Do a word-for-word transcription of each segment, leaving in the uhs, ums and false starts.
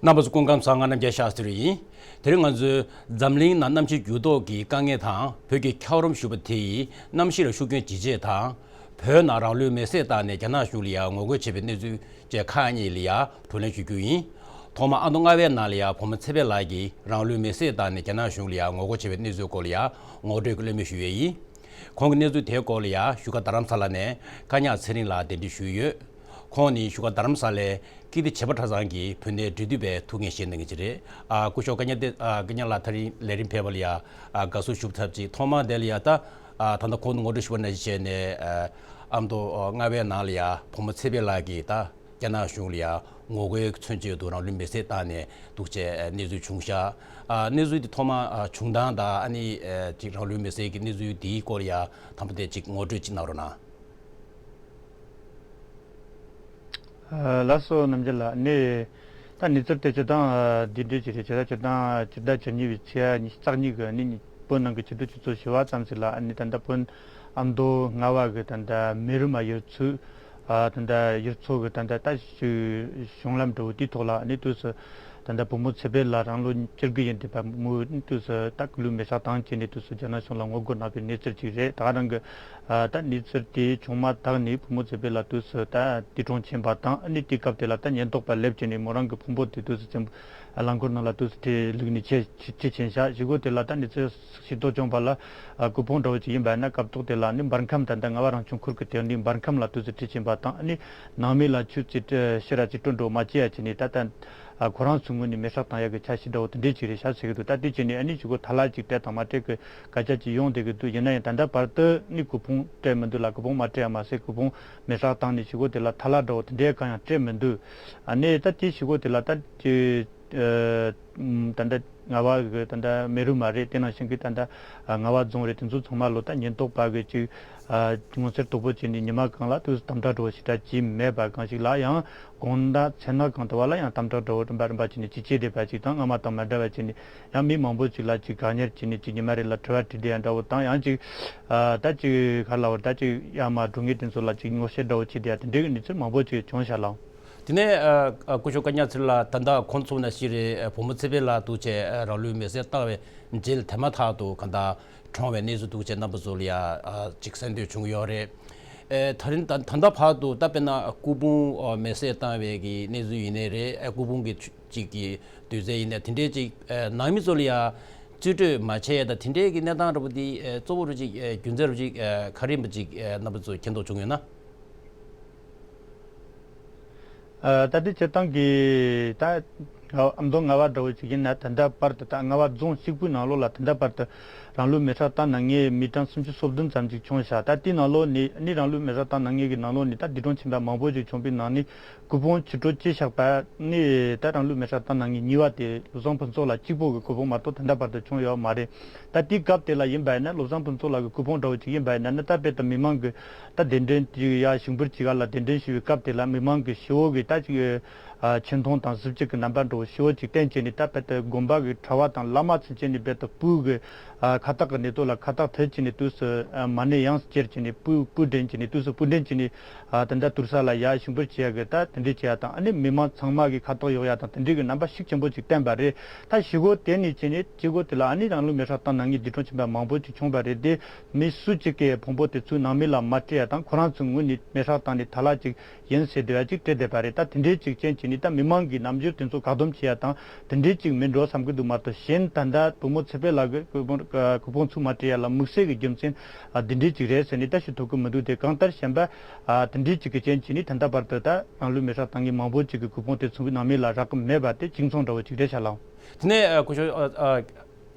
རྣམ་པ་ཚོ་སྐུ་ཁམས་བཟང་། ང་རྣམ་རྒྱལ་ཤཱ་སྟྲི་ཡིན། དེ་རིང་ང་ཚོས་འཛམ་གླིང་ནང་གནམ་གཤིས་འགྱུར་ལྡོག་གི་དཀའ་ངལ་དང་བོད་ཀྱི་འཁྱགས་རོམ་ཞུ་བ་དེ་ཡི་གནམ་གཤིས་ལ་ཤུགས་རྐྱེན་ཇི་ཆེ་དང་། བོད་ནང་རང་ལུས་མེར་སྲེག་བཏང་ནས་རྒྱ་ནག་གཞུང་ལ་ཡང་ངོ་རྒོལ་བྱས་པའི་གནས་ཚུལ་བཅས་ཁག་གཉིས་ལ་ཡང་བགྲོ་གླེང་ཞུ་རྒྱུ་ཡིན། ཐོག་མར་ཨ་མདོ་རྔ་བའི་ནང་ལ་ཡང་བུ་མོ་ཚེ་འཕེལ་ལགས་ཀྱིས་རང་ལུས་མེར་སྲེག་བཏང་ནས་རྒྱ་ནག་གཞུང་ལ་ཡང་ངོ་རྒོལ་བྱས་པའི་གནས་ཚུལ་སྐོར་ལ་ཡང་ངོ་སྤྲོད་ཀྱི་གླེང་མོལ་ཞུས་ཡས་ཡིན། ཁོང་གིས་གནས་ཚུལ་དེའི་སྐོར་ལ་ཡང་བཞུགས་སྒར་རྡ་རམ་ས་ལ་ནས་བཀའ་ཉག་ཚེ་རིང་ལགས་གདན་འདྲེན་ཞུས་ཡོད། ཁོང་ནི་བཞུགས་སྒར་རྡ་རམ་ས་ལའི་ཀིརྟི་བྱེས་པ་གྲྭ་ཚང་གི་བོད་གནས་འབྲེལ་མཐུད་པའི་ཐུགས་འགན་བཞེས་གནང་མཁན་ཅིག་རེད། ཨ་སྐུ་ཞབས་བཀའ་ཉག་དེ་ཨ་བཀའ་ཉག་ལགས་དེ་རིང་ལས་རིམ་ཕེབས་པ་ལ་ཡང་ཨ་དགའ་བསུ་ཞུ་ཐབས་ཅིག་ཐོག་མར་དེ་ལ་ཡང་ད་ཨ་ད་ལྟ་ཁོང་དུ་ངོ་སྤྲོད་ཞུ་བ་ནང་བཞིན་བྱས་ནས་ཨ་ཨ་མདོ་རྔ་བའི་ནང་ལ་ཡང་བུ་མོ་ཚེ་འཕེལ་ལགས་ཀྱིས་ད་རྒྱ་ནག་གཞུང་ལ་ཡང་ངོ་རྒོལ་མཚོན་བྱེད་དུ་རང་ལུས་མེར་སྲེག་བཏང་ནས་འདུག་ཅེས་གནས་ཚུལ་བྱུང་ཤག་ཨ་གནས་ཚུལ་དེ་ཐོག་མར་ཨ་བྱུང་སྟངས་དང་ཨ་ནི་ཨ་ཅིག་རང་ལུས་མེར་སྲེག་གི་གནས་ཚུལ་དེའི་སྐོར་ལ་ཡང་དང་པོ་དེ་ཅིག་ངོ་སྤྲོད་ཅིག་གནང་རོགས་གནང་། ལགས་སོ། རྣམ་རྒྱལ་ལགས། ནས་ད་གནས་ཚུལ་དེ་སྤྱིར་བཏང་འདི་འདྲ་ཅིག་རེད། བྱས་ཙང་སྤྱིར་བཏང་སྤྱི་ཟླ་བཅུ་གཉིས་པའི་ཚེས་ཉི་ཤུ་རྩ་གཉིས་ཀྱི་ནི་བོད་ནང་གི་ཕྱི་དྲོ་ཆུ་ཚོད་བཞི་པ་ཙམ་ཞིག་ལ་ནི་ད་ལྟ་བོད་ཨ་མདོ་རྔ་བ་གི་ད་ལྟ་མེ་རུ་མ་ཡུལ་ཚོའི་ད་ལྟ་ཡུལ་ཚོ་གི་ད་ལྟ་ད་གཞུང་ལམ་འགྲོ་བའི་དུས་ཐོག་ལ་ནི་དུས་སུ་ད་ལྟ་བུ་མོ་ཚེ་འཕེལ་ལགས་རང་ལོ་བཅུ་དགུ་ཡིན་བསྡད་པ་མོ་ནི་དུས་སུ་ད་སྐུ་ལུས་མེ་སྲེག་བཏང་བྱས་ནས་དུས་སུ་རྒྱ་ནག་གཞུང་ལ་ངོ་རྒོལ་གནང་བའི་གནས་ཚུལ་ཅིག་རེད། ད་ག་རང་གི་ད་གནས་ཚུལ་དེ་བྱུང་མ་ཐག་ནས་བུ་མོ་ཚེ་འཕེལ་ལགས་དུས་སུ་ད་འདས་གྲོངས་ཕྱིན་པ་དང་། ཨ་ནི་དེའི་སྐབས་དེ་ལ་ད་ཉེན་རྟོག་པ་སླེབས་བྱས་ནས་མོ་རང་གི་ཕུང་པོ་དེ་དུས་སུ་ཚེམ་རླངས་འཁོར་ནང་ལ་དུས་སུ་ཁྲིད་ལུགས་ནས་ཁྲིད་ཁྲིད་ཕྱིན་ཤག་བྱེད་སྒོ་དེ་ལ་ད་གནས་ཚུལ་ཤེས་རྟོགས་བྱུང་བ་ལ་སྐུ་ཕུང་འདྲ་བོ་ཅིག་ཡིན་པ་ན། སྐབས་ཐོག་དེ་ལ་ནི་འབར་ཁམས་ད་ལྟ་རྔ་བ་རང་སྐྱོང་ཁུལ་གྱི་དེ་ནི་འབར་ཁམས་ལ་དུས་སུ་ཁྲིད་ཕྱིན་པ་དང་། ཨ་ནི་ནང་མི་ལ་ཆུ་ཚོད་ཕྱི་ར་ཅིག་སྤྲོད་འགྲོ་མ་བྱེད་ཡ་བྱས་ནས་ད་ལྟ་ཁོ་རང་ཚོའི་ངོས་ནས་མེ་སྲེག་བཏང་ཡ་གི་འཆར་གཞི་འདྲ་བོ་དེ་འདྲས་ཅིག་རེད་ཤག་ཟེར་གི་འདུག་ད་དེ་བྱས་ནས་ཨ་ནི་བྱེད་སྒོ་ཐ་ལ་ཅིག་སྤྲད་དང་མ་སྤྲད་གི་སྐད་ཆ་ཅིག་ཡོང་བསྡད་ཀྱི་འདུག་ཡིན་ན་ཡང་ད་ལྟ་བར་དུ་ནི་སྐུ་ཕུང་སྤྲད་མི་འདུག་ལ། སྐུ་ཕུང་མ་སྤྲད་ཡ་མ་ཟད་སྐུ་ཕུང་མེ་སྲེག་བཏང་ནས་བྱེད་སྒོ་དེ་ལ་ཐ་ལ་འདྲ་བོ་དེ་འདྲའི་གང་ཡང་སྤྲད་མི་འདུག་ཨ་ནི་ད་དེ་བྱེད་སྒོ་དེ་ལ་ད་ཅི་ཨ་ད་ལྟ་རྔ་བ་གི་ད་ལྟ་མེ་རུ་མ་རེད། དེ་ནང་བཞིན་གྱི་ད་ལྟ་རྔ་བ་རྫོང་རེད། དེ་ཚོ་ཚང་མ་ལོ་ད་ཉེན་རྟོག་པ་གི་ཅིག་ཨ་མངོན་གསལ་དོད་པོ་བྱས་ནས་ཉི་མ་གང་ལ་དུས་སུ་དམ་དྲག་འདྲ་བོ་ཞེ་དྲག་བྱས་མེད་པ། གང་ཞིག་ལ་ཡང་དགོང་དག་མཚན་ནག་གང་དུ་བ་ལ་ཡང་དམ་དྲག་འདྲ་བོ་རིམ་པ་རིམ་པ་བྱས་ནས་ཅིག་བྱས་བསྡད་པ་ཅིག་དང་། སྔ་མ་དང་མ་འདྲ་བ་བྱས་ནས་ཡང་མི་མང་པོ་ཅིག་ལ་ཅིག་བཀག་ཉར་བྱས་ནས་ཅིག་ཉི་མ་རེ་ལ་དྲི་བ་དྲིས་བསྡད་ཡ་འདྲ་བོ་དང་། ཡང་ཅིག་ཨ་ད་ཅིག་ག་ལ་བར་ད་ཅིག་ཡར་མར་འགྲོ་མཁན་དེ་ཚོ་ལ་ཅིག་ངོ་ཤེས་འདྲ་བོ་བྱས་བསྡད་ཡ་དེ་འདྲའི་གི་གནས་ཚུལ་མང་པོ་ཅིག་བྱུང་ཤག་ལགས། དེ་ནས་ཨ་སྐུ་ཞབས་བཀའ་ཉག་ཚེ་རིང་ལགས། ད་ལྟ་གོང་གསུངས་ནང་བཞིན་རེད། བུ་མོ་ཚེ་འཕེལ་ལགས་འདུག་བྱས་རང་ལུས་མེར་སྲེག་བཏང་བའི་རྗེས་ལ་དེ་མ་ཐག་ཏུ་གང་ལྟར་གྲོངས་པའི་གནས་ཚུལ་འདུག་བྱས་རྣམ་པ་ཚོ་ལ་ཡང་ཅིག་གསན་ཐོས་བྱུང་ཡོད་རེད། ཨེ་ད་རིང་ད་ད་ལྟ་བར་དུ་ད་དཔེར་ན་སྐུ་ཕུང་མེར་སྲེག་བཏང་བའི་གི་གནས་ཚུལ་ཡིན་ནའི་རེད། ཨེ་སྐུ་ཕུང་གི་ཅིག་གི་དུས་ཚོད་ཡིན་ནའི་དེ་འདྲའི་ཅིག་ཨེ་ནང་མི་ཚོ་ལ་ཡང་རྩིས་སྤྲོད་མ་བྱས་ཡ་དང་དེ་འདྲའི་གི་གནས་སྟངས་འདྲ་པོ་འདི་ཨེ་གཙོ་བོ་རུ་ཅིག་ཨེ་རྒྱུ་མཚན་རུ་ཅིག་ཨེ་ག་རེ་ཡིན་པ་ཅིག་ཨེ་རྣམ་པ་ཚོ་མཁྱེན་རྟོགས་བྱུང་ཡོད་ན། ཨ་ད་ལྟའི་སྤྱིར་བཏང་གི་ད་ཨ་མདོ་རྔ་བ་འདྲ་བོ་ཅིག་ཡིན་ན་ད་ལྟ་བར་དུ་ད་རྔ་བ་རྫོང་གཅིག་པུའི་ནང་ལོགས་ལ་ད་ལྟ་བར་དུ་རང་ལུས་མེ་སྲེག་བཏང་གནང་མཁན་མི་གྲངས་སུམ་ཅུ་སོ་བདུན་ཙམ་ཅིག་བྱུང་ཤག་ད་དེའི་ནང་ལོགས་ནས་ནི་རང་ལུས་མེ་སྲེག་བཏང་གནང་མཁན་གྱི་ནང་ལོགས་ནས་ད་འདས་གྲོངས་ཕྱིན་པ་མང་པོ་ཅིག་བྱུང་བའི་ནང་ནས་སྐུ་ཕུང་ཕྱི་དྲོ་སྐྱེས་ཞག་པ་ནི་ད་རང་ལུས་མེ་སྲེག་བཏང་གནང་མཁན་གཉིས་པ་དེ་བློ་བཟང་ཕུན་ཚོགས་ལགས་གཅིག་པོ་གི་སྐུ་ཕུང་མ་གཏོགས་ད་ལྟ་བར་དུ་བྱུང་ཡོད་མ་རེད། ད་དེའི་སྐབས་དེ་ལ་ཡིན་པ་ཡིན་ན་བློ་བཟང་ཕུན་ཚོགས་ལགས་ཀྱི་སྐུ་ཕུང་འདྲ་བོ་ཅིག་ཡིན་པ་ཡིན་ན་ནི་ད་དཔེ་ད་མི་མང་གི་ད་གདན་འདྲེན་ཅིག་ཡ་ཞིང་ཕུར་ཅིག་ཡ་ལ་གདན་འདྲེན་ཞུ་བའི་སྐབས་དེ་ལ་མི་མང་གི་ཞི་བོ་གི་ད་ཅིག་ཨ་ཆེ་མཐོང་དང་གཟི་བརྗིད་ཀྱི་རྣམ་པ་འདྲ་བོ་ཞི་བོ་ཅིག་བསྟན་བྱས་ནས། ད་དཔེ་ད་དགོན་པ་གི་གྲྭ་བ་དང་བླ་མ་ཚུན་ཆད་ནས་དཔེ་ད་སྤུ་གི་ཨ་ཁ་བཏགས་ཀྱི་ནི་ཏོ་ལ་ཁ་བཏགས་ཐེབས་བྱས་ནས་དུས་སུ་ཨ་མ་ཎི་ཡང་ཁྱེར་བྱས་ནས་སྤུ་སྤུ་འདྲེན་བྱས་ནས་དུས་སུ་སྤུ་འདྲེན་བྱས་ནས་ཨ་དེ་འདྲ་དུར་ས་ལ་ཡ་ཞིང་ཕུར་བྱེད་ཡ་གི་ད་དེ་འདྲས་བྱེད་ཡ་དང་། ཨ་ནི་མི་མང་ཚང་མ་གི་ཁ་བཏགས་གཡོག་ཡ་དང་དེ་འདྲས་གི་རྣམ་པ་ཤུགས་ཆེན་པོ་ཅིག་བསྟན་པ་རེད། ད་ཞི་གོ་དེ་ནས་བྱས་ནས་ཞི་གོ་དེ་ལ་ཨ་ནི་རང་ལུས་མེ་སྲེག་བཏང་གནང་མཁན་འདས་གྲོངས་ཕྱིན་པ་མང་པོ་ཅིག་བྱུང་བ་རེད་དེ། མི་སུ་གཅིག་གིས་ཕུང་པོ་དེ་ཚོའི་ནང་མི་ལ་མ་སྤྲད་ཡ་དང་། ཁོ་རང་ཚོའི་ངོས་ནས་མེ་སྲེག་བཏང་ནས་ཐ་ལ་ཅིག་ཡིན་ཟེར་བསྡད་པ་ཅིག་སྤྲད་བསྡད་པ་རེད། ད་དེ་འདྲས་ཅིག་རྐྱེན་བྱས་ནས་ད་མི་མང་གི་རྣམ་འགྱུར་དེ་ཚོ་བཀག་སྡོམ་བྱེད་ཡ་དང་དེ་འདྲས་ཅིག་མིན་འགྲོ་བསམ་གི་འདུག་མ་གཏོགས། གཞན་ད་ལྟ་བུ་མོ་ཚེ་འཕེལ་ལགས་ཀྱི་སྐུ་ཕུང་ཨ་སྐུ་ཕུང་ཚུར་མ་སྤྲད་ཡ་ལ་དམིགས་བསལ་གྱི་རྒྱུ་མཚན་ཨ་དེ་འདྲས་ཅིག་རེད་ཟེར་ནས་ད་ཞུ་ཐུབ་ཀྱི་མི་འདུག་དེ་གང་ལྟར་གཞན་པ་ཨ་དེ་འདྲས་ཅིག་གི་རྐྱེན་བྱས་ནས་ད་ལྟ་བར་དུ་ད་རང་ལུས་མེ་སྲེག་བཏང་མཁན་མང་པོ་ཅིག་གི་སྐུ་ཕུང་དེ་ཚོའི་ནང་མི་ལ་རག་གི་མེད་པ་དེ་གཅིག་མཚུངས་འདྲ་བོ་ཅིག་རེད་ཤག་ལགས། དེ་ནས་ཨ་སྐུ་ཞབས་ཨ་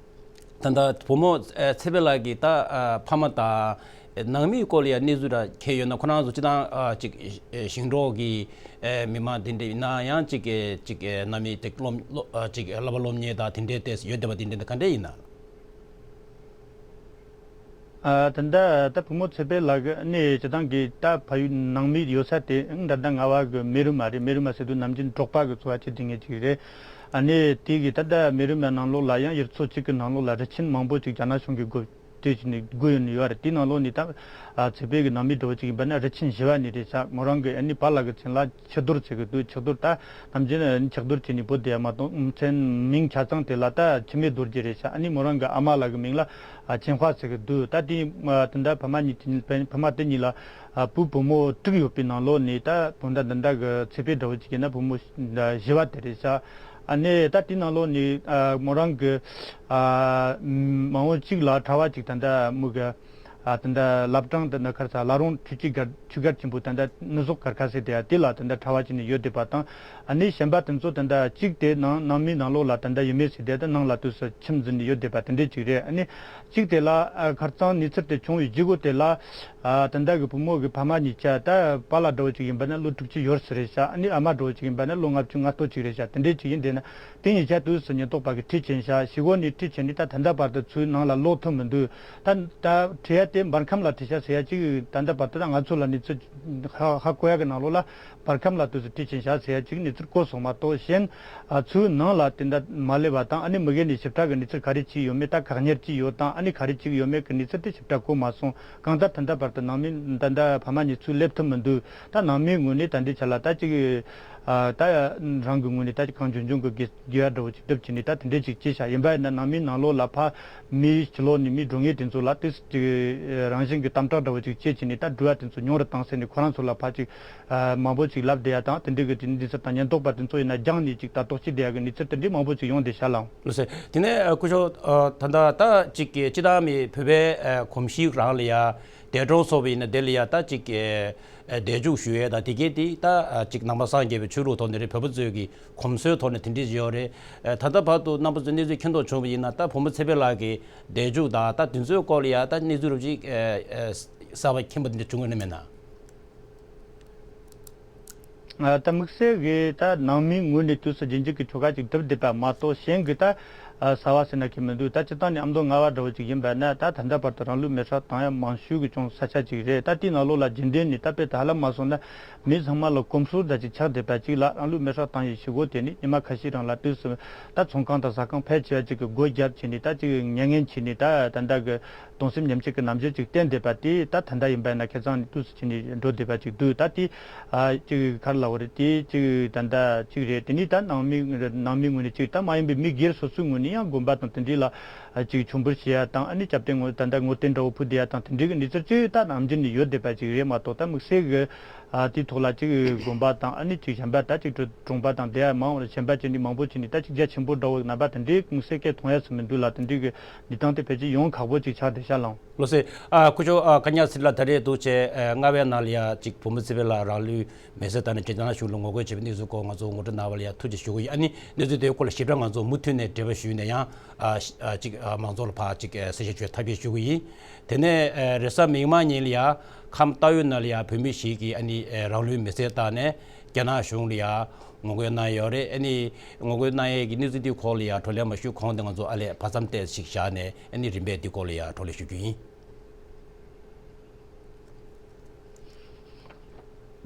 ཨ། ད་ལྟ་བུ་མོ་ཚེ་འཕེལ་ལགས་ཀྱི་ད་ཕ་མ་དང་ནང་མིའི་སྐོར་ལ་ཡང་གནས་ཚུལ་འདྲ་མཁྱེན་ཡོད་ན། ཁོ་རང་ཚོ་སྤྱིར་བཏང་ཅིག་ཞིང་འབྲོག་གི་མི་མང་དེ་འདྲ་ཡིན་ན་ཡང་ཅིག་ཅིག་ནང་མི་དེ་སློབ་ཅིག་བསླབ་པ་སློབ་གཉེར་དང་དེ་འདྲའི་ཏོག་ཙམ་ཡོད་བསྡད་པ་དེ་འདྲ་ག་འདྲ་ཡིན་ན། ད་ལྟ་ད་བུ་མོ་ཚེ་འཕེལ་ལགས་ནི་སྤྱིར་བཏང་གི་ད་ཕ་ཡུལ་ནང་མི་ཡོད་ས་དེ་ད་ལྟ་རྔ་བ་གི་མེ་རུ་མ་རེད། མེ་རུ་མ་ཟེར་དུས་ནམ་རྒྱུན་འབྲོག་པ་གི་འཚོ་བ་སྐྱེལ་བསྡད་མཁན་ཅིག་རེད། ཨ་ནི་དེ་གི་ད་ལྟ་མེ་རུ་མའི་ནང་ལོགས་ལ་ཡང་ཡུལ་ཚོ་གཅིག་གི་ནང་ལོགས་ལ་རི་ཆེན་མང་པོ་ཅིག་རྒྱ་ནག་གཞུང་གིས་བགོས་ དུས་ཀྱི་ནི་དགོས་ཡོད་ནི་ཡོད་རེད། དེའི་ནང་ལོགས་ནས་ད་ཨ་ཚེ་འཕེལ་གྱི་ནང་མི་འདྲ་བོ་ཅིག་ཡིན་པ་ན་རུ་ཆེན་བཞི་བ་ནས་རེད་ཤག་མོ་རང་གི་ཨ་ནི་པཱ་ལགས་ཀྱི་མཚན་ལ་ཆུ་རྡོར་ཟེར་གི་འདུག་ཆུ་རྡོར་ད་ནམ་རྒྱུན་ནི་ཆུ་རྡོར་བྱས་ནས་བོད་དེ་ཡ་མ་གཏོགས་མཚན་མིང་ཆ་ཚང་དེ་ལ་ད་འཆི་མེད་རྡོ་རྗེ་རེད་ཤག་ཨ་ནི་མོ་རང་གི་ཨ་མ་ལགས་ཀྱི་མིང་ལ་ཨ་ཆེན་ཧྭ་ཟེར་གི་འདུག་ད་དེ་ཨ་དེ་འདྲ་ཕ་མ་གཉིས་ཀྱི་ཕ་མ་དེ་གཉིས་ལ་ཨ་བུ་བུ་མོ་དྲུག་ཡོད་པའི་ནང་ལོགས་ནས་ད་བུ་འདྲ་འདི་འདྲ་གི་ཚེ་འཕེལ་འདྲ་བོ་ཅིག་ཡིན་ན་བུ་མོ་བཞི་བ་དེ་རེད་ཤག་ཨ་ནི་ད་དེའི་ནང་ལོགས་ནས་ཨ་མོ་རང་གི་ཨ་མ་འོངས་གཅིག་ལ་གྲྭ་བ་ཅིག་ད་ལྟ་མོ་གི་ཨ་ད་ལྟ་བླ་བྲང་དེ་ན་ཁར་ས་བླ་རུང་ཆོས་ཀྱི་སྒར་ཆོས་སྒར་ཆེན་པོ་ད་ལྟ་ནུབ་སོག་སྒར་ཁ་ཟེར་དེ་ཡ་དེ་ལ་ད་ལྟ་གྲྭ་བ་བྱས་ནས་ཡོད་བསྡད་པ་དང་། ཨ་ནི་གཞན་པ་དེ་ཚོ་ད་ལྟ་གཅིག་དེ་ནང་ནང་མིའི་ནང་ལོགས་ལ་ད་ལྟ་ཡོད་མེད་ཟེར་དེ་ད་ནང་ལ་དུས་སུ་ཁྱིམ་འཛིན་ནས་ཡོད་བསྡད་པ་དེ་འདྲས་ཅིག་རེད། ཨ་ནི་གཅིག་དེ་ལ་ཨ་ཁར་ཚང་གནས་ཚུལ་དེ་བྱུང་བའི་རྗེས་སྒོ་དེ་ལ་ཨ་ད་ལྟ་གི་བུ་མོ་གི་ཕ་མ་གཉིས་ཆ་ད་པཱ་ལགས་འདྲ་བོ་ཅིག་ཡིན་པ་ན་ལོ་དྲུག་ཅུ་ཡོད་ས་རེད་ཤག་ཨ་ནི་ཨ་མ་འདྲ་བོ་ཅིག་ཡིན་པ་ན་ལོ་ལྔ་བཅུ་ང་སྟོང་ཅིག་རེད་ཤག་དེ་འདྲས་ཅིག་ཡིན་བསྡད་ན། དེ་གཉིས་ཆ་དུས་སུ་ཉེན་རྟོག་པ་གིས་ཁྲིད་ཕྱིན་ཤག་ཤི་གོ་ནས་ཁྲིད་ཕྱིན་ནས་ད་ད་ལྟ་བར་དུ་ཚུར་ནང་ལ་ལོག་ཐུབ་མི་འདུག་ད་ད་ཁྲིད་ཡ་དེ་འབར་ཁམས་ལ་ཁྲིད་ཤག་ཟེར་ཡ་ཅིག་ད་ལྟ་བར་དུ་ད་ང་ཚོ་ལ་གནས་ཚུལ་ཧ་ཧ་གོ་ཡ་གི་ནང་ལོགས་ལ་འབར་ཁམས་ལ་དུས་སུ་ཁྲིད་ཕྱིན་ཤག་ཟེར་ཡ་ཅིག་གནས་ཚུལ་གོ་སོང་མ་གཏོགས་གཞན་ཨ་ཚུར་ནང་ལ་དེ་འདྲ་མ་སླེབས་པ་དང་ཨ་ནི་མི་སྒེར་ནས་ཞིབ་ཕྲ་གི་གནས་ཚུལ་ག་རེ་ཅིག་ཡོད་མེད་ད་བཀག་ཉར་ཅིག་ཡོད་དང་ཨ་ནི་ག་རེ་ཅིག་ཡོད་མེད་གི་གནས་ཚུལ་དེ་ཞིབ་ཕྲ་གོ་མ་སོང་། གང་ལྟར་ད་ལྟ་བར་དུ་ནང་མི་ད་ལྟ་ཕ་མ་གཉིས་ཚུར་སླེབས་ཐུབ་མི་འདུག་ད་ནང་མིའི་ངོས་ནས་ད་འདི་ཆ་ལ་ད་ཅིག་ཨ་ད་རང་གི་ངོས་ནས་ད་ཅིག་གང་བྱུང་བྱུང་གི་དགེ་དགེ་བ་འདྲ་བོ་ཅིག་སྒྲུབ་བྱས་ནས་ད་དེ་འདྲས་ཅིག་བྱས་ཤག་ཡིན་པ་ཡིན་ན་ནང་མིའི་ནང་ལོགས་ལ་ཕ་མིའི་ཕྱི་ལོགས་ནས་མི་འགྲོ་མཁན་དེ་ཚོ་ལ་དེ་ཅིག་རང་བཞིན་གྱི་དམ་དྲག་འདྲ་བོ་ཅིག་བྱས་བྱས་ནས་ད་འགྲུལ་བ་དེ་ཚོ་ཉུང་རུ་བཏང་ཟེར་ནས་ཁོ་རང་ཚོ་ལ་ཕ་ཅིག་ཨ་མང་པོ་ཅིག་ལབ་བསྡད་ཡ་དང་དེ་འདྲས་ཀྱི་དེ་འདི་ཚོ་དང་ཉེན་རྟོག་པ་དེ་ཚོ་ཡིན་ན་རྒྱང་ནས་ཅིག་ད་དོགས་གཅིག་བསྡད་ཡ་གི་གནས་ཚུལ་དེ་འདྲས་མང་པོ་ཅིག་ཡོང་བསྡད་ཤག་ལགས། ལགས་སོ། དེ་ནས་ཨ་སྐུ་ཞབས་ཨ་ད་ལྟ་ད་ཅིག་གི་སྤྱི་བཏང་མི་བོད་པའི་ཨ་གོམས་གཤིས་རང་ལ་ཡ་འདས་གྲོངས་སོང་བ་ཡིན་ན་དེ་ལ་ཡ་ད་ཅིག་གི་ཨ་བརྡས་བཅུག་ཞུ་ཡས་དང་དེ་གས་དེ་ད་ཨ་ཅིག་ནང་པ་སངས་རྒྱས་པའི་ཆོས་ལུགས་ཐོག་ནས་རེད། བོད་པ་ཚོའི་གི་གོམས་སྲོལ་ཐོག་ནས་དེ་འདྲས་ཡོད་རེད། ཨ་ད་ལྟ་བར་དུ་རྣམ་པ་ཚོས་གནས་ཚུལ་མཁྱེན་རྟོགས་བྱུང་བ་ཡིན་ན་ད་བུ་མོ་ཚེ་འཕེལ་ལགས་ཀྱི་བརྡས་བཅུག་དང་ད་དེ་ཚོའི་སྐོར་ལ་ཡ་ད་གནས་ཚུལ་རོབ་ཅིག་ཨ་ཨ་གསར་པ་མཁྱེན་པ་དེ་འདྲ་བྱུང་ཡོད་ན་མེད་ན། ཨ་ད་དམིགས་བསལ་གྱི་ད་ནང་མིའི་ངོས་ནས་དུས་སུ་རྗེས་འཇུག་གི་ཆོ་ག་ཅིག་སྒྲུབ་བསྡད་པ་མ་གཏོགས་གཞན་གྱི་ད་ཨ་གསར་བ་ཟེར་ན་ཁྱད་མི་འདུག་ད་སྤྱིར་བཏང་ནས་ཨ་མདོ་རྔ་བ་འདྲ་བོ་ཅིག་ཡིན་པ་ན་ད་ད་ལྟ་བར་དུ་རང་ལུས་མེར་སྲེག་བཏང་ཡ་མང་ཤོས་ཀྱི་ཅུང་ས་ཆ་ཅིག་རེད། ད་དེའི་ནང་ལོགས་ལ་རྒྱུན་ལྡན་ནས་ད་དཔེ་ད་ཧ་ལམ་མ་སོང་ན་མི་ཚང་མ་ལ་གོམས་སྲོལ་འདྲ་ཅིག་ཆགས་བསྡད་པ་ཅིག་ལ་རང་ལུས་མེར་སྲེག་བཏང་ཡའི་ཤི་གོ་དེ་ནི་ཉི་མ་ཁ་ཤས་རིང་ལ་དུས་སུ་ད་ཚོང་ཁང་དང་ཟ་ཁང་ཕལ་ཆེ་བ་ཅིག་གི་སྒོ་བརྒྱབ་བྱས་ནས་ད་ཅིག་ཉན་ངན་བྱས་ནས་ད་ད་ལྟ་གི་གདུང་སེམས་མཉམ་སྐྱེད་ཀྱི་རྣམ་འགྱུར་ཅིག་བསྟན་བསྡད་པ་དེ་ད་ད་ལྟ་ཡིན་པ་ན་ཁེ་བཟང་ནས་དུས་སུ་ཕྱིན་ནས་འགྲོ་བསྡད་པ་ཅིག་འདུག་ད་དེ་ཨ་ཅིག་ག་རེ་ལབ་དགོས་རེད། དེ་ཅིག་ད་ལྟ་ཅིག་རེད། དེ་ནས་ད་ནང་མི་ནང་མི་ངོས་ནས་ཅིག་ད་མ་ཡིན་པའི་མི་སྒེར་སོ་སོའི་ངོས་ནས་ཡང་དགོན་པ་དང་དེ་འདྲའི་ལ་ཨ་ཅིག་མཆོད་འབུལ་བྱེད་ཡ་དང་ཨ་ནི་སྐྱབས་རྟེན་ངོ་ད་ལྟ་ངོ་རྟེན་འདྲ་བོ་ཕུལ་བསྡད་ཡ་དང་དེ་འདྲའི་གི་གནས་ཚུལ་ཅིག་ད་ནམ་རྒྱུན་ནས་ཡོད་བསྡད་པ་ཅིག་རེད་མ་གཏོགས་ད་དམིགས་བསལ་གི་ཨ་དེའི་ཐོག་ལ་ཅིག་དགོན་པ་དང་ཨ་ནི་ཅིག་གཞན་པ་ད་ཅིག་གྲོང་པ་དང་དེ་ཡ་མང་བ་གཞན་པ་ཅིག་ནི་མང་པོ་ཅིག་ནི་ད་ཅིག་རྒྱ་ཆེན་པོ་འདྲ་བོ་རྣམ་པ་དེ་འདྲའི་དམིགས་བསལ་སྐད་མཐོང་ཡ་ཟིག་མི་འདུག་ལ་དེ་འདྲའི་གི་འདི་སྟངས་དེ་ཕལ་ཆེར་ཡོང་ཁག་པོ་ཅིག་ཆགས་བསྡད་ཤག་ལགས། ལགས་སོ། ཨ་སྐུ་ཞབས་ཨ་ཀ་ཉ་སི་ལགས་ད་རེས་འདུག་བྱས་ཨ་རྔ་བའི་ནང་ལ་ཡ་ཅིག་བུ་མོ་ཚེ་འཕེལ་ལགས་རང་ལུས་མེར་སྲེག་བཏང་ནས་རྒྱ་ནག་གཞུང་ལ་ངོ་རྒོལ་བྱས་པའི་གནས་ཚུལ་སྐོར་ང་ཚོ་ངོ་སྤྲོད་གནང་བ་ལ་ཡ་ཐུགས་རྗེ་ཞུ་གི་ཡིན། ཨ་ནི་གནས་ཚུལ་དེའི་སྐོར་ལ་ཞིབ་ཕྲ་ང་ཚོ་མུ་མཐུད་ནས་འབྲེལ་བ་ཞུས་ནས་ཡང་ཨ་ཨ་ཅིག་ཨ་མང་ཚོགས་ལ་ཕར་ཅིག་ཨ་གསལ་བཤད་བྱེད་ཐབས་ཤེས་ཞུ་གི་ཡིན། དེ་ནས་ཨ་རེས་གཟའ་མིག་དམར་ཉིན་ལ་ཡ་ཁམས་རྟའུ་ཡོན་ནང་ལ་ཡ་བོད་མི་ཞིག་གིས་ཨ་ནི་ཨ་རང་ལུས་མེར་སྲེག་བཏང་ནས་རྒྱ་ནག་གཞུང་ལ་ཡ་ངོ་རྒོལ་གནང་ཡོད་རེད། ཨ་ནི་ངོ་རྒོལ་གནང་ཡས་ཀྱི་གནས་ཚུལ་འདིའི་སྐོར་ལ་ཡང་བགྲོ་གླེང་མ་ཞུས་གོང་དུ་ང་ཚོ་ཨ་ལས་བར་མཚམས་ཏོག་ཙམ་ཞིག་བཞག་ནས་ཨ་ནི་རིམ་པས་འདིའི་སྐོར་ལ་ཡང་བགྲོ་གླེང་ཞུ་རྒྱུ་ཡིན།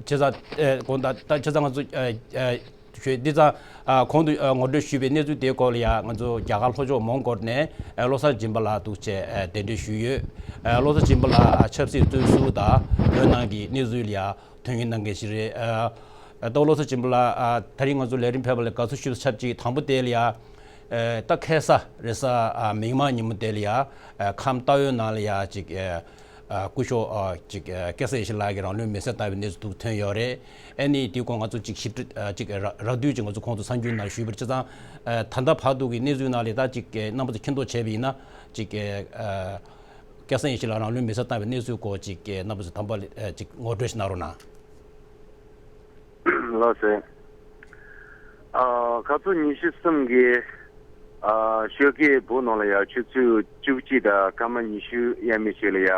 བྱས་ཙང་ཨ་དགོངས་དག་ད་བྱས་ཙང་ང་ཚོ་ཨ་ཨ་ཞུས་འདི་ཙང་ཨ་གོང་དུ་ཨ་ངོ་སྤྲོད་ཞུས་པའི་གནས་ཚུལ་དེའི་སྐོར་ལ་ཡང་ང་ཚོ་རྒྱ་གར་ལྷོ་ཕྱོགས་མོན་གྷོ་ནས་ཨ་བློ་བཟང་སྦྱིན་པ་ལགས་འདུག་བྱས་ཨ་གདན་འདྲེན་ཞུས་ཡོད། ཨ་བློ་བཟང་སྦྱིན་པ་ལགས་ཨ་ཆབ་སྲིད་བཙོན་ཟུར་དང་བོད་ནང་གི་གནས་ཚུལ་ལ་ཡང་དོན་གཉེར་གནང་མཁན་ཞིག་རེད། ཨ་ཨ་ད་བློ་བཟང་སྦྱིན་པ་ལགས་ཨ་ད་རིང་ང་ཚོ་ལས་རིམ་ཕེབས་པ་ལ་དགའ་བསུ་ཞུ་ཆབས་ཅིག་དང་པོ་དེ་ལ་ཡ་ཨ་ད་ཁ་སང་རེས་གཟའ་ཨ་མིག་དམར་ཉིན་མོ་དེ་ལ་ཡ་ཨ་ཁམས་རྟའུ་ཡོན་ནང་ལ་ཡ་ཅིག་ཨ་ཨ་སྐུ་ཞབས་ཨ་ཅིག་ཨ་སྐལ་བཟང་ཡེ་ཤེས་ལགས་ཀྱིས་རང་ལུས་མེར་སྲེག་བཏང་བའི་གནས་ཚུལ་ཐོན་ཡོད་རེད། ཨ་ནི་དེའི་སྐོར་ང་ཚོ་ཅིག་ཞིབ་ཕྲ་ཨ་ཅིག་ར་རགས་བསྡུས་ཅིག་ང་ཚོ་ཁོང་ཚོ་གསར་འགྱུར་ནང་ཞུས་པར་བྱས་ཙང་ཨ་ད་ལྟ་བར་དུ་གི་གནས་ཚུལ་ནང་ལ་ད་ཅིག་ཨ་རྣམ་པ་ཚོ་མཁྱེན་རྟོགས་བྱས་པ་ཡིན་ན་ཅིག་ཨ་སྐལ་བཟང་ཡེ་ཤེས་ལགས་རང་ལུས་མེར་སྲེག་བཏང་བའི་གནས་ཚུལ་སྐོར་ཅིག་ཨ་རྣམ་པ་ཚོ་དང་པོ་ལ་ཨ་ཅིག་ངོ་སྤྲོད་ཞིག་གནང་རོགས་གནང་། ལགས་སོ། ཨ་ཁ་སང་ཉི་ཤུ་གསུམ་གི་ཨ་ཞོགས་ཀའི་བོད་ནང་ལ་ཡ་ཆུ་ཚོད་བཅུ་གཅིག་དང་སྐར་མ་ཉི་ཤུ་ཡས་མས་ཤིག་ལ་ཡ་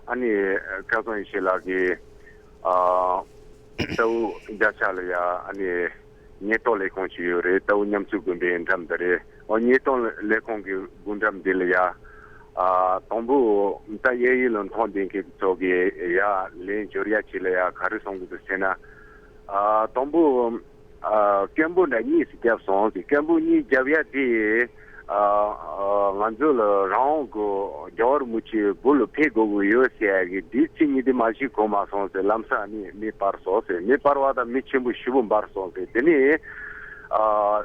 ཨ་ནི་སྐལ་བཟང་ཡེ་ཤེས་ལགས་ཀྱིས་ཨ་རྟའུ་བརྒྱ་ཆ་ལ་ཡ་ཨ་ནི་ཉེན་རྟོག་ལས་ཁུངས་ཤིག་ཡོད་རེད། རྟའུ་ཉམས་བཅོས་དགོན་པའི་འགྲམ་དུ་རེད། ཨོ་ཉེན་རྟོག་ལས་ཁུངས་ཀྱི་སྒོ་འགྲམ་འདི་ལ་ཡ། ཨ་དང་པོ་ད་གཡས་གཡོན་ལ་མཐོང་བསྡད་མཁན་ཚོ་གི་ཡ་ལན་འབྱོར་ཡ་ཆེད་ལ་ཡ་ག་རེ་གསུང་གི་འདུག་ཟེར་ན། ཨ་དང་པོ་ཨ་སྐད་འབོད་འདྲ་གཉིས་སུ་བརྒྱབ་སོང་ཟེར། སྐད་འབོད་གཉིས་བརྒྱབ་ཡ་དེ་ ཨ་ཨ་ང་ཚོ་ལ་རང་དབང་གི་རྒྱལ་བ་རིན་པོ་ཆེའི་སྒོ་ལ་ཕེབས་དགོས་ཀྱི་ཡོད་ཟེར་ཡ་གི་འདི་ཚིག་གཉིས་དེ་མ་གཞི་གོ་མ་སོང་ཟེར། ལམ་སང་ནི་མེ་སྤར་སོང་ཟེར། མེ་སྤར་བ་དང་མི་ཆེན་པོ་ཞེ་པོ་འབར་སོང་ཟེར། དེ་ནས་ཨ་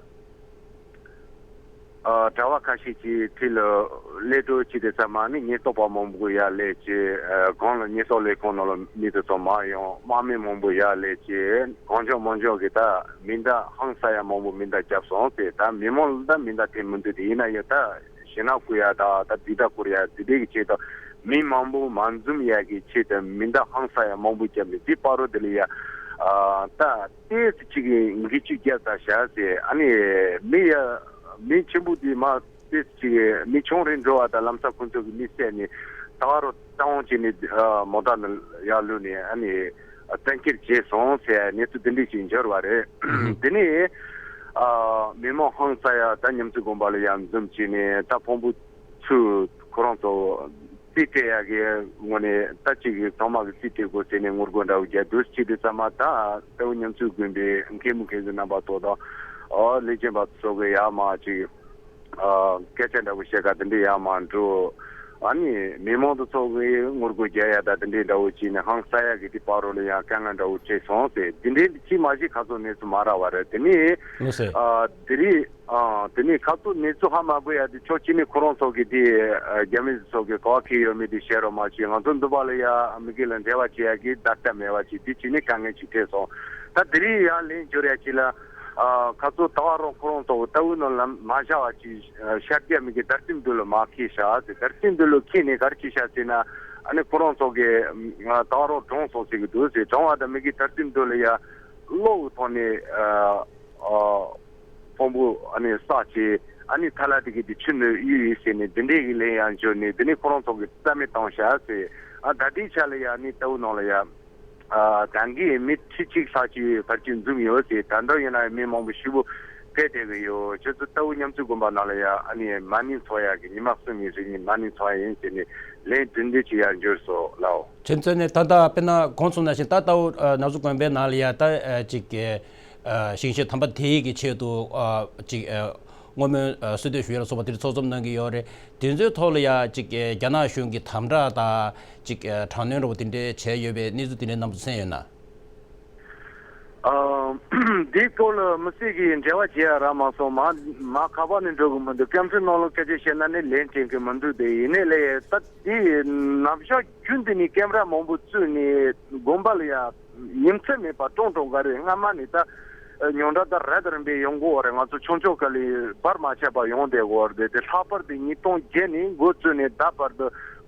ཨ་གྲྭ་བ་ཁ་ཤས་ཀྱིས་དེ་ལ་གློད་གྲོལ་བྱས་ཏེ་ཚང་མ་ནི་ཉེན་རྟོག་པ་མང་པོ་ཡར་སླེབས་བྱས། ཨ་གང་ལ་ཉེན་རྟོག་ལས་ཁུངས་ནང་ལ་མི་དེ་ཚོ་མར་ཡོང་། དམག་མི་མང་པོ་ཡར་སླེབས་བྱས། གང་བྱུང་མང་བྱུང་གི་ད་མེ་མདའ་ཧང་སང་ཡ་མང་པོ་མེ་མདའ་བརྒྱབ་སོང་ཟེར། ད་མི་མང་ལ་ད་མེ་མདའ་འཐེན་མི་འདུག་དེ་ཡིན་ན་ཡང་ད་ཞེད་སྣང་བསྐུལ་ཡ་ད་ད་འདི་ད་བསྐུར་ཡ་དེ་འདྲའི་གི་ཆེད་དུ་མི་མང་པོ་མ་འཛོམས་ཡ་གི་ཆེད་དུ་མེ་མདའ་ཧང་སང་ཡ་མང་པོ་བརྒྱབ་ནས་དེ་བར་དུ་དེ་ལ་ཡ་ཨ་ད་ཏོག་ཙམ་ཅིག་གི་འགུལ་སྐྱོད་བརྒྱབ་ཚར་ཤག་ཟེར། ཨ་ནི་མི་ཡ་མི་ཆེན་པོ་དེ་མར་ཏོག་ཙམ་ཅིག་མི་ཆུང་རེ་འགྲོ་བ་དང་ལམ་སང་ཁོ་ཚོ་གི་མི་བསད་ནས་ད་བར་བཏང་བྱས་ནས་ཨ་མོ་ཊ་ནང་ཡར་བླུགས་ནས་ཨ་ནི་བཙན་འཁྱེར་བྱས་སོང་ཟེར་གནས་ཚུལ་དེ་འདྲ་ཞིག་འབྱོར་བ་རེད། དེ་ནས་ཨ་མི་མང་ཧང་སང་ཡ་ད་ཉམས་ཚོད་དགོན་པ་ལ་ཡར་འཛོམས་བྱས་ནས་ད་ཕོན་པོ་ཚུར་ཁོ་རང་ཚོ་རྩིས་སྤྲད་ཡ་གི་ངོས་ནས་ད་ཅིག་གི་ཚང་མ་གི་རྩིས་སྤྲད་དགོས་ཟེར་ནས་ངོ་རྒོལ་འདྲ་བོ་རྒྱག་འདུག་ཅིག་དེ་ཚང་མ་ད་ལྟ་བུ་ཉམས་ཚོད་དགོན་པའི་མཁན་པོ་མཁན་ཟུར་རྣམ་པ་ཚོ་དང་ཨ་ལས་བྱེད་པ་ཚོ་གི་ཡར་མར་ཅིག་ཨ་སྐད་ཆ་འདྲ་བོ་བཤད་ག་དེ་འདྲ་ཡར་མར་འགྲོ། ཨ་ནི་མི་མང་དེ་ཚོ་གི་ངོ་རྒོལ་རྒྱག་ཡ་ད་དེ་འདྲའི་འདྲ་བོ་བྱས་ནས་ཧང་སང་ཡ་གི་དེ་བར་རོ་ལ་ཡང་དཀའ་ངལ་འདྲ་བོ་བྱས་སོང་ཟེར། དེ་འདྲའི་ཅིག་མ་གཞི་ཁ་སང་གནས་ཚུལ་མ་རག་བ་རེད། དེ་ནས་ལགས་སེ། ཨ་དེ་རིང་ཨ་དེ་ནས་ཁ་སང་གནས་ཚུལ་ཧ་མ་གོ་ཡ་དེ་ཕྱོགས་གཅིག་ནས་ཁོ་རང་ཚོ་གི་དེ་ཨ་རྒྱ་མི་ཚོ་གི་ག་བ་འཁེལ་ཡོད་མེད་དེ་བཤད་རོགས་མ་བྱེད། ང་ཚོ་འདི་པ་ལ་ཡ་མི་སྒེར་ལ་འབྲེལ་བ་བྱེད་ཡ་གི་ད་ལྟ་མེད་པ་ཅིག་དེ་བྱས་ནས་དཀའ་ངལ་ཅིག་འཕྲད་སོང་། ད་དེ་རིང་ཡར་ལན་འབྱོར་ཡ་ཅིག་ལ། ཨ་ཁ་སང་ད་བར་རོ་ཁོ་རང་ཚོ་ལྟ་བུ་ནང་ལ་མ་བཞག་པ་ཅིག་ཤར་རྒྱ་མི་གི་དར་ལྕོག་མདུན་ལ་མར་འཁྱེར་ཤག་ཟེར། དར་ལྕོག་མདུན་ལ་འཁྱེར་ནས་ག་རེ་བྱས་ཤག་ཟེར་ན། ཨ་ནི་ཁོ་རང་ཚོ་གི་ད་བར་རོ་གྲོངས་སོང་ཟེར་གི་འདུག་ཟེར། གྲོངས་པ་དང་མི་གི་དར་ལྕོག་མདུན་ལ་ཡ་གློག་གི་ཐོག་ནས་ཨ་ཕོན་པོ་ཨ་ནི་བསགས་བྱས། ཨ་ནི་ཐ་ལ་དེ་གི་དེ་ཆུ་ནང་གཡུགས་ཡིན་ཟེར་ནས་དེ་འདྲས་གི་ལན་ཡང་འབྱོར་ནས་དེ་ནས་ཁོ་རང་ཚོ་གི་རྩ་མེད་བཏང་ཤག་ཟེར། ཨ་ད་ལྟའི་ཆ་ལ་ཡ་ཨ་ནི་ལྟ་བུ་ནང་ལ་ཡ། ཨ་ད་གིན་མི་ཁྲི་གཅིག་ལྷག་ཅིག་ཕར་ཅིག་འཛོམས་ཡོད་ཟེར། ད་ལྟ་ཡིན་ན་མི་མང་པོ་ཞེ་པོ་ཕེབས་བསྡད་ཀྱི་ཡོད། ཁྱོད་ཚོ་ལྟ་བུ་ཉམས་ཚོད་དགོན་པ་ནང་ལ་ཡ་ཨ་ནི་མ་ཎི་འཚོགས་ཡག་གི་ཉི་མ་གསུམ་ཡིན་རེ་གཉིས་མ་ཎི་འཚོགས་ཡ་ཡིན་ཟེར་ནས་ལན་དེ་འདྲ་ཅིག་ཡར་འབྱོར་སོང་ལགས། ཁྱོད་ཚོ་ནས་ད་ལྟ་དཔེར་ན་གོང་གསུངས་ནང་བཞིན་ད་ལྟ་བུ་ཨ་ནག་ཆུ་དགོན་པའི་ནང་ལ་ཡ་ད་ཨ་ཅིག་གི་ཨ་ཞིང་གཤེགས་དམ་པ་དེའི་གི་ཆེད་དུ་ཨ་ཅིག་ཨ་བསྔོ་སྨོན་ཨ་གསོལ་འདེབས་ཞུ་ཡ་ལ་སོགས་པ་དེ་ཚོགས་འཛོམས་གནང་གི་ཡོད་རེད། དེ་ཚོའི་ཐོག་ལ་ཡ་ཅིག་རྒྱ་ནག་གཞུང་གི་དམ་དྲག་དང་ཅིག་དྲག་གནོན་འདྲ་བོ་དེ་འདྲའི་བྱས་ཡོད་པའི་གནས་ཚུལ་དེ་འདྲའི་རྣམ་པ་ཚོ་གསན་ཡོད་ན། ཨ་འདིའི་སྐོར་ལ་མི་སེར་གྱིས་འབྲེལ་བ་བྱེད་ཡ་རག་མ་སོང་། མ་མ་ཁ་པར་ནས་འགྲོ་གི་མི་འདུག་སྐད་འཕྲིན་ནང་ལ་སྐད་ཆ་བཤད་ན་ནི་ལན་སྤྲད་གི་མི་འདུག་དེ་ཡིན་ནའི་ལས་ད་དེ་ནམ་ཞག་རྒྱུན་དུ་ནི་ཀེམ་ར་མང་པོ་བཙུགས་ནས་དགོན་པ་ལ་ཡ་ཉིན་མཚན་མེད་པར་ཀྲོང་ཀྲོང་ག་རེ་སྔ་མ་ནས་ད་ཉོ་འདྲ་ད་ར་ད་རིམ་པས་ཡོང་གི་ཡོད་རེད། ང་ཚོ་ཆུང་ཆུང་སྐབས་ལ་བར་མ་ཆད་པར་ཡོང་བསྡད་ཡོད་རེད། དེ་ལྷག་པར་དུ་ཉིས་སྟོང་བརྒྱད་ནས་འགོ་བཙུགས་ནས་ད་བར་དུ་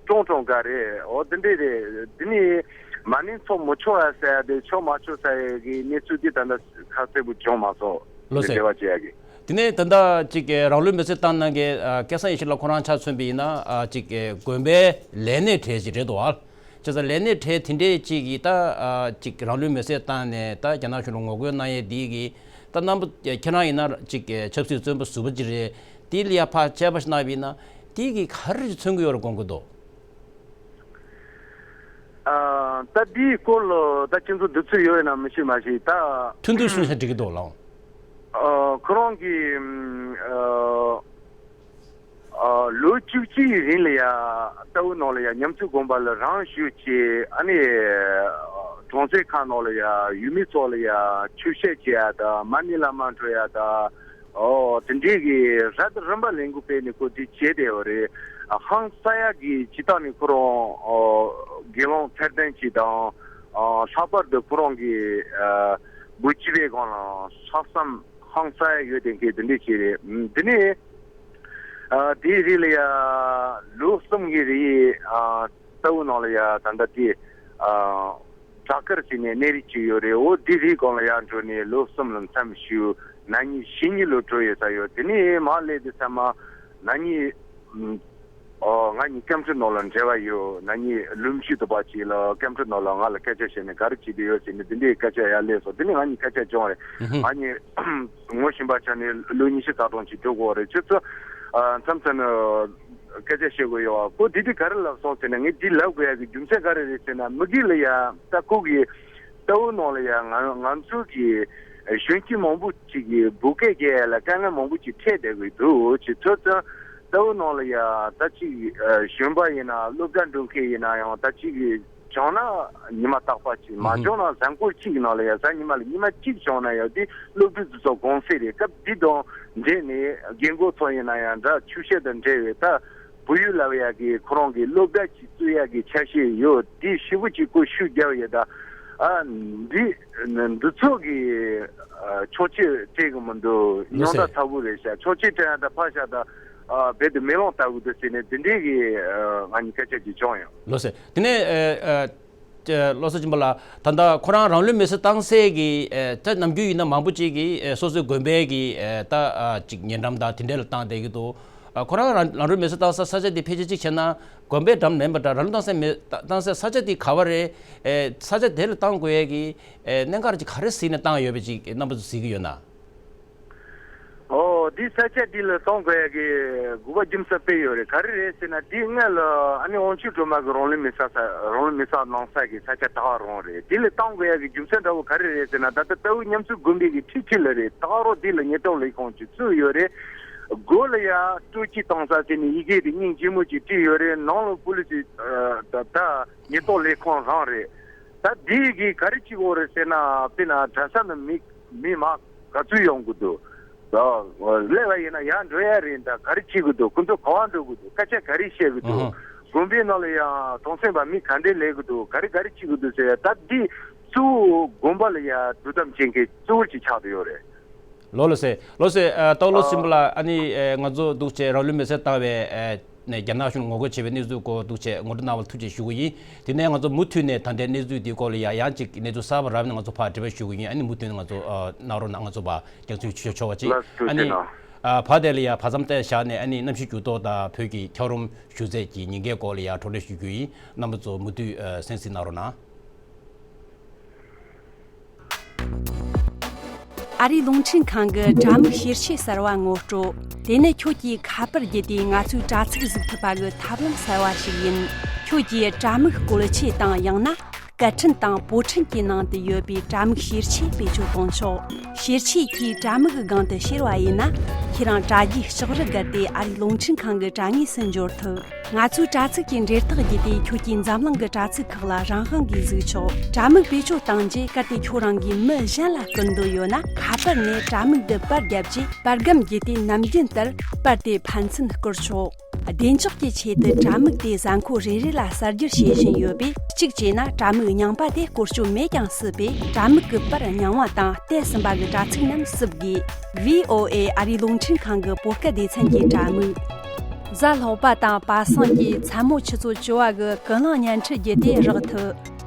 ཀྲོང་ཀྲོང་ག་རེ་འོ་དེ་འདྲས་རེད། དེ་ནས་མ་ཎི་འཚོགས་མི་ཆོག་ཡ་ཟེར་ཡ་དེ་ཆོག་མ་ཆོག་ཟེར་ཡ་གི་གནས་ཚུལ་དེ་ད་ལྟ་ཁ་གསལ་པོ་བྱུང་མ་སོང་། ལགས་སེ། འབྲེལ་བ་བྱེད་ཡ་གི། དེ་ནས་ད་ལྟ་ཅིག་གི་རང་ལུས་མེར་སྲེག་བཏང་གནང་མཁན་ཨ་སྐལ་བཟང་ཡེ་ཤེས་ལགས་ཁོ་རང་ཆ་མཚོན་པ་ཡིན་ན་ཨ་ཅིག་གི་དགོན་པའི་ལས་སྣེ་གྲས་ཅིག་རེད་འདུག་ཨ། བྱས་ཙང་ལས་སྣེ་གྲས་དེ་འདྲས་ཅིག་གིས་ད་ཨ་ཅིག་རང་ལུས་མེར་སྲེག་བཏང་ནས་ད་རྒྱ་ནག་གཞུང་ལ་ངོ་རྒོལ་གནང་ཡས་འདི་གིས་ད་རྣམ་པ་ཁྱེད་རང་ཡིན་ན་ཅིག་གི་ཆབ་སྲིད་བཙོན་པ་ཟུར་པ་ཅིག་རེད། དེ་ལ་ཡ་ཕར་དཔྱད་པ་ཞིག་གནང་བ་ཡིན་ན་དེ་གིས་ག་རེ་ཅིག་མཚོན་གྱི་ཡོད་རེད་དགོངས་ཀྱི་འདུག་ཨ་ད་འདིའི་སྐོར་ལ་ད་ཁྱེད་ཚོ་འདི་ཚོ་ཡོད་ན་མི་ཤེས་མ་ཤེས་ད། ཐུང་ཐུང་གསུངས་ཤག་འགྲིག་གི་འདུག་ལགས། ཨ་ཁོ་རང་གིས་ཨ་ཨ་ལོ་བཅུ་གཅིག་གི་རིང་ལ་ཡ་ལྟ་བུ་ནང་ལ་ཡ་ཉམས་ཚོད་དགོན་པ་ལ་རང་ཞུགས་བྱས། ཨ་ནི་གྲོང་གསེབ་ཁག་ནང་ལ་ཡ་ཡུལ་མི་ཚོ་ལ་ཡ་ཆོས་བཤད་བྱེད་ཡ་ད་མ་ཎི་བླ་མ་འགྲོ་ཡ་ད། ཨོ་དེ་འདྲའི་གི་ར་ད་རིམ་པ་ལས་འགུལ་སྤེལ་ནས་ཁོ་དེ་བྱས་བསྡད་ཡོད་རེད། ཧང་སང་ཡ་གི་སྤྱིར་བཏང་ནས་ཁོ་རང་ཨོ་དགེ་སློང་ཚད་ལྡན་ཅིག་དང་། ཨོ་ལྷག་པར་དུ་ཁོ་རང་གི་ཨ་བུ་སྤྱི་པའི་སྒང་ལ་ལྷག་བསམ་ཧང་སང་ཡ་ཡོད་བསྡད་མཁན་དེ་འདྲ་ཅིག་རེད། དེ་ནས་ཨ་དེའི་རིང་ལ་ཡ་ལོ་གསུམ་གྱི་རིང་ཨ་ལྟ་བུ་ནང་ལ་ཡ་ད་ལྟ་དེ་ཨ་བྲག་དཀར་ཟེར་ནས་གནས་རི་གཅིག་ཡོད་རེད། འོ་དེ་རིའི་སྒང་ལ་ཡར་འགྲོ་ནས་ལོ་གསུམ་ལ་མཚམས་བཞུགས། ན་ནིང་གཞེས་ནིང་ལོ་གྲོལ་ཡོད་ས་ཡོད། དེ་ནས་མར་སླེབས་དུས་ཙམ་པ་ན་ནིང་ཨོ་ང་གཉིས་སྐད་འཕྲིན་ནང་ལ་འབྲེལ་བ་ཡོད། ན་ནིང་ལུམ་ཤུ་དུ་བ་ཅིག་ལ་སྐད་འཕྲིན་ནང་ལ་ང་ལ་སྐད་ཆ་བཤད་ནས་ག་རེ་བྱེད་དུ་ཡོད་ཟེར་ནས་དེ་འདྲའི་སྐད་ཆ་ཡར་སླེབས་སོང་། དེ་ནས་ང་གཉིས་སྐད་ཆ་བྱུང་རེད། ང་གཉིས་ངོ་ཤེས་པ་ཆགས་ནས་ལོ་ཉི་ཤུ་རྩ་གྲངས་ཅིག་འགྲོ་གི་ཡོད་རེད། ཁྱོད་ཚོ་མཚམས་མཚམས་ནས་སྐད་ཆ་བཤད་དགོས་ཡོད་པ་ཁོ་དེ་དུས་ག་རེ་ལབ་སོང་ཟེར་ན། ངས་འདི་ལབ་དགོས་ཡ་གི་རྒྱུ་མཚན་ག་རེ་རེད་ཟེར་ན། མི་སྒེར་ལ་ཡ་ད་ཁོ་གི་ལྟ་བུ་ནང་ལ་ཡ་ང་ང་ཚོ་གི་ གཞོན་སྐྱེས་མང་པོ་ཅིག་གིས་བོད་སྐད་རྒྱག་ཡ་ལ་དཀའ་ངལ་མང་པོ་ཅིག་འཕྲད་བསྡད་ཀྱི་འདུག་ཅེས་ཐོས་ཙང་། ལྟ་བུ་ནང་ལ་ཡ་ད་ཅིག་གཞོན་པ་ཡིན་ན་སློབ་གྲྭ་འགྲོ་མཁན་ཡིན་ན་ཡང་ད་ཅིག་སྦྱངས་ན་ཉི་མ་རྟག་པ་གཅིག་མ་སྦྱངས་ན་གཟའ་འཁོར་གཅིག་གི་ནང་ལ་ཡ་གཟའ་ཉི་མ་ལ་ཉི་མ་གཅིག་སྦྱངས་ན་ཡང་དེ་སློབ་ཕྲུག་ཚོ་ཚོ་དགོངས་སེལ་རེད། སྐབས་འདི་དང་འབྲེལ་ནས་རྒན་རྒོན་ཚོ་ཡིན་ན་ཡང་འདྲ་ཆོས་བཤད་དང་འབྲེལ་བའི་ད་བོད་ཡིག་བསླབ་ཡག་གི་ཁོ་རང་གི་སློབ་གྲྭ་ཅིག་བཙུགས་ཡག་གི་ཆ་ཤས་ཡོད། འདི་ཞེ་པོ་ཅིག་ཁོ་ཤུགས་རྒྱབ་ཡོད། ད་ཨ་འདི་འདི་ཚོ་གི་ཨ་ཆོག་མཆན་སྤྲད་གི་མི་འདུག་ལགས་ཡོང་ད་སེ། ཚ་པོ་རེད་ཤག་ཆོག་མཆན་སྤྲད་ཡ་ད་ཕར་བཞག་ད་ཨ་རྦད་དེ་མེ་ལོང་ལྟ་བུ་འདུག་ཟེར་ནས་འདི་འདྲའི་གི་ཨ་ང་གཉིས་སྐད་ཆ་ཅིག་བྱུང་ཡོད། ལགས་སེ། དེ་ནས་ཨ་ཨ་ཅེ་བློ་བཟང་སྦྱིན་པ་ལགས། ད་ལྟ་ཁོ་རང་རང་ལུས་མེར་སྲེག་བཏང་སའི་གི་ཨེ་ད་ནམ་རྒྱུན་ཡིན་ན་མང་པོ་ཅིག་གིས་ཨེ་སོ་སོའི་དགོན་པའི་གི་ཨེ་ད་ཨ་ཅིག་ཉེ་འགྲམ་དང་དེ་འདྲའི་ལ་བཏང་བསྡད་ཀྱི་འདུག་ཨ་ཁོ་རང་རང་རང་ལུས་མེར་སྲེག་བཏང་ས་ས་ཆ་དེ་ཕལ་ཆེར་ཅིག་བྱས་ན་དགོན་པའི་འགྲམ་མིན་པ་འདྲ། རང་ལུས་བཏང་སའི་མེ་བཏང་སའི་ས་ཆ་དེ་ག་བ་རེད། ཨེ་ས་ཆ་དེ་ལ་བཏང་དགོས་ཡས་ཀྱི་ཨེ་གནད་འགག་ཅིག་ག་རེ་གཟིགས་ནས་བཏང་ཡོད་པ་ཅིག་རྣམ་པ་ཚོ་གཟིགས་ཀྱི་ཡོད་ན། ཨོ། འདི་ས་ཆ་འདི་ལ་གཏོང་དགོས་ཡ་གི་དགོས་པ་རྒྱུ་མཚན་དཔེ་ཡོད་རེད། ག་རེ་རེད་ཟེར་ན། འདི་སྔ་ལ་ཨ་ནི་དབང་ཕྱུག་སྒྲོལ་མ་གི་རང་ལུས་མེ་བསད་ས་རང་ལུས་མེ་བསད་གནང་ས་གི་ས་ཆ་ད་ག་རང་རེད། འདི་ལ་གཏོང་དགོས་ཡ་གི་རྒྱུ་མཚན་འདྲ་བོ་ག་རེ་རེད་ཟེར་ན། ད་ལྟ་རྟའུ་མཉམ་ཚུགས་དགོན་པའི་གི་ཁྲི་ཁྲི་ལ་རེད། ད་ག་རང་འདི་ལ་ཉེན་རྟོག་ལས་ཁུངས་ཅིག་བཙུགས་ཡོད་རེད། སྒོ་ལ་ཡ་སྤྲོ་སྐྱིད་གཏོང་ས་ཟེར་ནས་ཡི་གེ་དེ་སྙིང་རྗེ་མོ་ཅིག་བྲིས་ཡོད་རེད། ནང་ལ་པུ་ལི་སི་ད་ད་ཉེན་རྟོག་ལས་ཁུངས་རང་རེད། ད་འདི་གི་ག་རེ་བྱེད་དགོས་རེད་ཟེར་ན། དཔེར་ན་གྲྭ་ས་ནང་མི་མི་མང་ག་ཚོད་ཡོང་གི་འདུག་ད་སླེབས་པ་ཡིན་ན་ཡར་འགྲོ་ཡ་རེད། ད་ག་རེ་བྱེད་དགོས་འདུག་ཁོ་ཚོ་ག་པར་འགྲོ་དགོས་འདུག་སྐད་ཆ་ག་རེ་བཤད་དགོས་འདུག་ཨ་ཧ། དགོན་པའི་ནང་ལ་ཡང་གྲོང་གསེབ་པ་མི་ག་འདྲས་སླེབས་དགོས་འདུག་ག་རེ་ག་རེ་བྱེད་དགོས་འདུག་ཟེར་ཡ། ད་འདི་གཙོ་བོ་དགོན་པ་ལ་ཡ་དོ་དམ་བྱེད་མཁན་གཙོ་བོ་ཅིག་ཆགས་བསྡད་ཡོད་རེད། ལགས་ལགས་སེ། ལགས་སེ། ཨ་ད་བློ་བཟང་སྦྱིན་པ་ལགས། ཨ་ནི་ཨེ་ང་ཚོ་འདུག་བྱས་རང་ལུས་མེ་བསྲེགས་བཏང་བའི་ཨེ་ནས་རྒྱ་ནག་གཞུང་ངོ་རྒོལ་བྱས་པའི་གནས་ཚུལ་སྐོར་འདུག་བྱས་ངོ་སྤྲོད་གནང་བར་ཐུགས་རྗེ་ཞུ་གི་ཡིན། དེ་ནས་ང་ཚོ་མུ་མཐུད་ནས་ད་ལྟའི་གནས་ཚུལ་འདིའི་སྐོར་ལ་ཡ་ཡང་ཅིག་གནས་ཚུལ་གསར་པ་རག་ནས་ང་ཚོ་ཕར་འབྲེལ་བ་ཞུ་གི་ཡིན། ཨ་ནི་མུ་མཐུད་ནས་ང་ཚོ་ཨ་གནང་རོགས་གནང་། ང་ཚོ་ཕར་རྒྱང་སྲིང་ཞུ་ཆོག་པ་ཅིག་ལགས་སོ། ཨ་ནི་ཨ་བར་དེ་ལ་ཡ་བར་མཚམས་དེ་བཞག་ནས་ཨ་ནི་གནམ་གཤིས་འགྱུར་ལྡོག་དང་བོད་ཀྱི་འཁྱགས་རོམ་ཞུ་ཚད་ཀྱི་ཉེན་ཁའི་སྐོར་ལ་ཡ་བགྲོ་གླེང་ཞུ་རྒྱུ་ཡིན། རྣམ་པ་ཚོ་མུ་མཐུད་ཨ་གསན་གཟིགས་གནང་རོགས་གནང་། ཨ་རིའི་རླུང་འཕྲིན་ཁང་གི་དྲ་མིག་ཤེར་ཆས་གསར་བ་ངོ་སྤྲོད། དེ་ནི་ཁྱོད་ཀྱིས་ཁ་པར་བརྒྱུད་དེ་ང་ཚོའི་དྲ་ཚིགས་གཟིགས་ཐུབ་པ་གི་ཐབས་ལམ་གསར་བ་ཞིག་ཡིན། ཁྱོད་ཀྱིས་དྲ་མིག་བཀོལ་ཆས་དང་ཡང་ན་སྐད་འཕྲིན་དང་པོ་ཊན་གྱི་ནང་དུ་ཡོད་པའི་དྲ་མིག་ཤེར་ཆས་བེད་སྤྱོད་གཏོང་ཆོག་ཤེར་ཆས་ཀྱིས་དྲ་མིག་གི་སྒང་དུ་ཤེར་བ་ཡིན་ན། ཁྱེད་རང་དྲ་རྒྱའི་ལྕགས་རི་བརྒལ་ཏེ་ཨ་རིའི་རླུང་འཕྲིན་ཁང་གི་དྲ་ངོས་སུ་འབྱོར་ཐུབ། ང་ཚོའི་དྲ་ཚིགས་ཀྱི་འབྲེལ་ཐག་བརྒྱུད་དེ་ཁྱོད་ཀྱིས་འཛམ་གླིང་གི་དྲ་ཚིགས་ཁག་ལ་རང་དབང་གིས་གཟིགས་ཆོག་དྲ་མིག་བེད་སྤྱོད་བཏང་རྗེས་གལ་ཏེ་ཁྱོད་རང་གིས་མི་གཞན་ལ་བསྐུར་འདོད་ཡོད་ན། ཁ་པར་ནས་དྲ་མིག་འདི་པར་བརྒྱབ་རྗེས་པར་སྒམ་བརྒྱུད་དེ་ནམ་རྒྱུན་ལྟར་པར་དེ་ཕན་ཚུན་བསྐུར་ཆོག་བདེ་འཇགས་ཀྱི་ཆེད་དུ་དྲ་མིག་དེ་གཟའ་འཁོར་རེ་རེ་ལ་གསར་སྒྱུར་བྱེད་བཞིན་ཡོད་པས། གཅིག་བྱས་ན་དྲ་མིག་རྙིང་པ་དེ་བཀོལ་སྤྱོད་མེད་ཀྱང་སྲིད་པས། དྲ་མིག་གི་པར་རྙིང་བ་དང་གཏད་ཟིན་པ་གི་དྲ་ཚིགས་རྣམས་བསུབ་དགོས། ཝི་ཨོ་ཨེ་ཨ་རིའི་རླུང་འཕྲིན་ཁང་གི་བོད་སྐད་སྡེ་ཚན་གྱི་དྲ་མིག་གཟའ་ལྷག་པ་དང་པ་སངས་ཀྱི་མཚན་མོ་ཆུ་ཚོད་བཅུ་པ་གི་ཀུན་གླེང་བརྙན་འཕྲིན་བརྒྱུད་དེ་རག་ཐུབ།